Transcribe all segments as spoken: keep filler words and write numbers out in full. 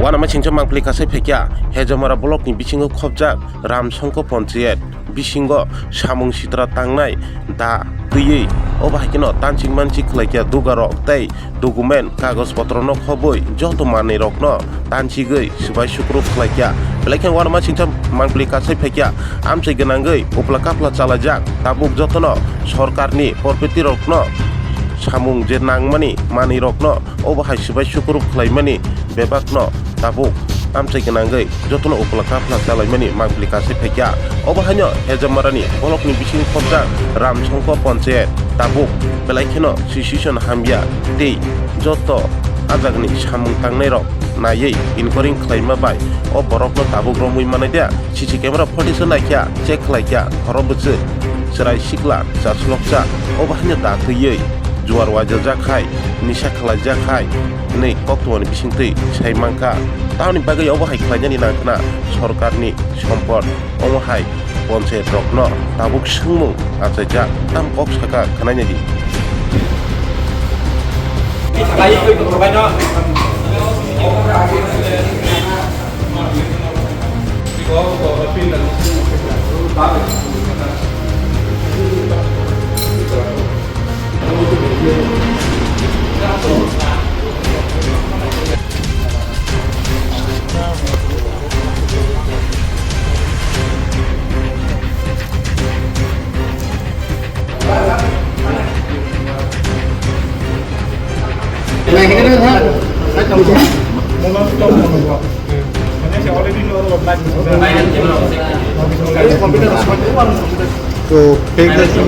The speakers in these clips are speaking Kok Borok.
Uanama singcha mangpili kasai phaikya Hejamara block ni bisingo khopjak Ramsongko Ponchayat bisingo samung sitra tangnai da twiwi obo hai kheno tanchik manchik khlaikya dugarok tei document kagoj potrono khobwi joto manwirokno tanchigwi swbai sukrub khlaikya. Belai khe uanama singcha mangpili kasai phaikya amchai gwnangwi upla kapla chalaijak tabuk jotono sorkarni porpetirokno samung je nangmani manwirokno obo hai swbai sukrub khlaimani bebakno tabuk amchai gwnangwi jotono upla kapla chalaimani mangpili kasai phaikya. Obo haino Hejamarani blockni bisingo khopjak Ramsongko Ponchayat tabuk belai kheno situation hamya tei joto ajagni samung tangnairok naiwi inquiring khlaima bai o borokno tabuk romwi manai dia. C C camera footage o naikha, check khlaikha, khorok bwswk, chwrai sikla, chaslokcha, obo haino da twiwi juar waijajak hai, nisa khlaijak hai hwnwi koktwmani bisingtwi sai mankha. Tamoni bagwi obo hai khlainani nangkhna sorkarni sompot, omo hai ponchayat rokno tabuk swngmung achaijak, tam kok saka khwnainai di. তো ঠিক আছে।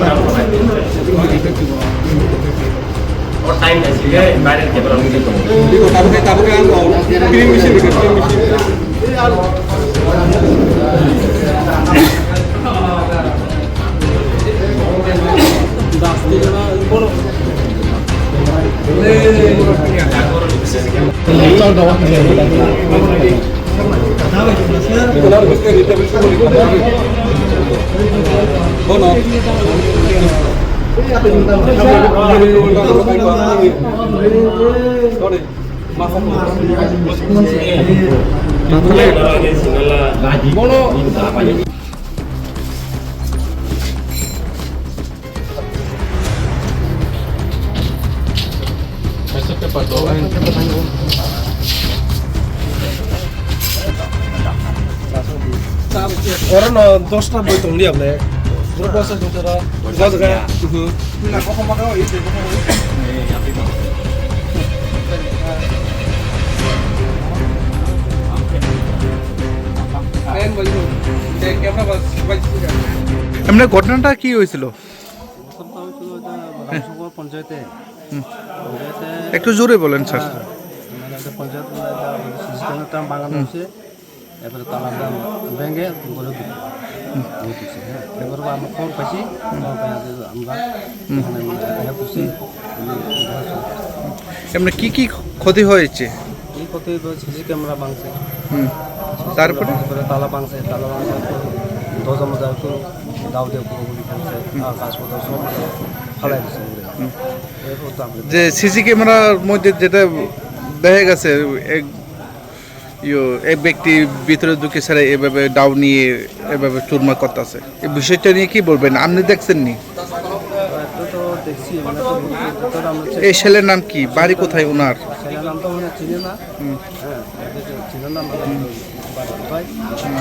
Oro no dosta boi tong liya ble. Bro, bosa sung sara. Bosa jaga. এমনি ঘটনাটা কি হয়েছিল? প্রথমটা হয়েছিল এটা রামসঙ্গর পঞ্চায়েতে। হুম। পঞ্চায়েতে একটু জোরে বলেন, স্যার। হ্যাঁ, মানে একটা পঞ্চায়েত, মানে একটা সিসি ক্যামেরা বাগানো হয়েছে। এরপরে তালা ভেঙে ঘরে ঢুকে। হুম। ঢুকেছে, হ্যাঁ। এরপরে আমরা খবর পাইছি, খবর পাই যে আমরা হুম। এখানে আমরা দেখা করছি। এমনি কি কি ক্ষতি হয়েছে? এই ক্ষতি হয়েছে, সিসি ক্যামেরা ভাঙছে। হুম। তারপরে? তারপরে তালা ভাঙছে, তালা ভাঙছে, দরজা মজা একটু দাও দিয়ে পুরোপুরি ভাঙছে। হুম। আর কাগজপত্র সব ফালাই দিছে ঘুরে। হুম। এরপর তো আমরা যে সিসি ক্যামেরার মধ্যে যেটা দেখা গেছে, এক, ইয়ো, এক ব্যক্তি ভিতরে ঢুকে সেটা এভাবে দাও নিয়ে এভাবে চুরমার করতেছে। এই বিষয়টা নিয়ে কি বলবেন? আপনি দেখছেন নি? তো, তো দেখছি, মানে, তো, তো, তো আমরা চেক এই ছেলের নাম কি? বাড়ি কোথায় ওনার? ছেলের নাম তো আমরা চিনি না। হুম। হ্যাঁ, এটা তো চিনি না, মানে, হুম। বাড়ি কোথায়? হুম।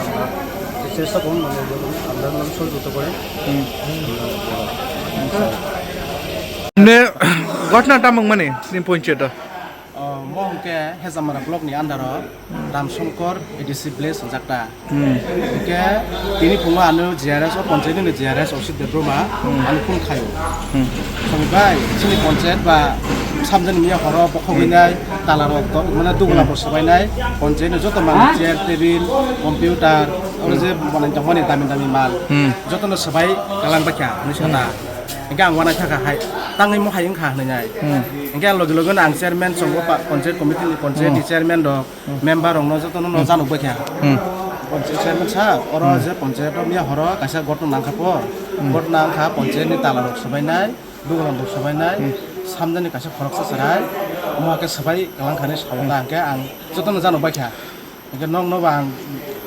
চেষ্টা করুন, মানে, যখন আপনারা, মানে, সহযোগিতা করেন। হুম। হুম। এমনি ঘটনাটা mang mani, ni ponchayat. O, mo hwnkhe Hejamara block ni under o Ramsongkor A D C village hwnjakta. Hmm. Hwnkhe tini phungo ano G R S o, ponchayat ni G R S o si Debbarma, hmm, ano phone khaio. Hmm. Songbai, chini ponchayat ba samjani miya horo bokhogwi nai, tala rok to, mane dugula bo sobai nai, ponchayat ni joto manwi chair, table, computer, oro je banai tongmani dami dami mal, hmm, joto no sobai kalang bakha, hinwi sana. Hwnkhe ang uanaikha kha hai, tangwi mo hai wngkha hinwi nai. Hmm. Hwnkhe ang logi logi no ang chairman chongo pa-, ponchayat committee ni, ponchayat ni, hmm, chairman rok, hmm, member rok no joto no, hmm, janok baikha. Hmm. Ponchayat chairman sir, oro, hmm, je ponchayat o miya horo kaisa gotno nangkha po. Hmm. Gotno wngkha ponchayat ni tala rok swbainai, duglam rok swbainai, hmm, samjani kaisa khoroksa chwrai, omo khe swbai kwlangkha hinwi sao, hmm, ta hwnkhe ang joto no janok baikha. Hingke nokno ba ang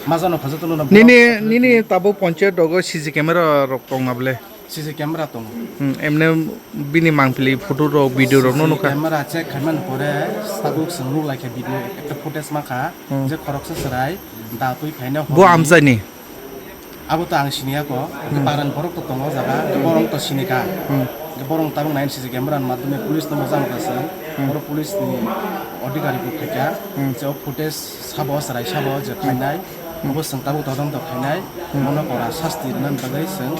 majano khajak tono na Nini, borok nini tabuk ponchayat rogo C C camera rok tong na bole? C C camera tongo. Hmm, emne bini mangpili photo rok, video rok no C C nukha. Camera check khaimani pore tabuk chwng nuk laikha video ekta footage mankha Hmm. je khoroksa chwrai da twi phaina Bo horni. Amchaini. Abo to ang siniya ko, Hmm. Paran borok to tongo jaga, Hmm. Borok to sinika. Hmm. Borok tabuk nai C C camera ni madhyome police no mojang ka se, Hmm. Borok police ni adhikari bo khaika, Hmm. je o footage sabo, chwrai sabo je khainai, Hmm. Abo chwng tabuk todonto khainai, Hmm. Mono kora sasti rwna bagwi chwng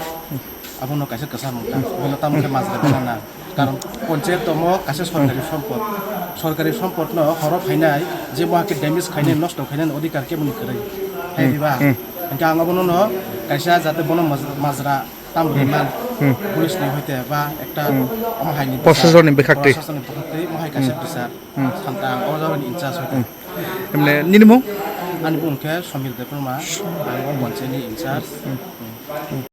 abono kaisa kwchar mung kha. Bono tamo khe majra belana. Karon ponchayat tomo kaisa sorkari Hmm. Sompot. Sorkari sompot no horo phainai, je bo hakhe damage khainai, Hmm. Nosto khainai adhikar khe boni kwrwi. Hai Hmm. diba? Hmm. Hingke ang abono no kaisa jate bono maj-, majra tamo Hmm. Rwman. Hmm. Police ni hoite ba ekta Hmm. Omo hai ni Proshasoni bwkhaktwi. Proshasoni bwkhaktwi, omo hai kaisa Hmm. Bisar. Hmm. Santa ang o jagani in charge hoite. Hmm. Emne nini mung? Ani mung khe Somir Debbarma, ang o ponchayat ni in charge. Hmm. Hmm.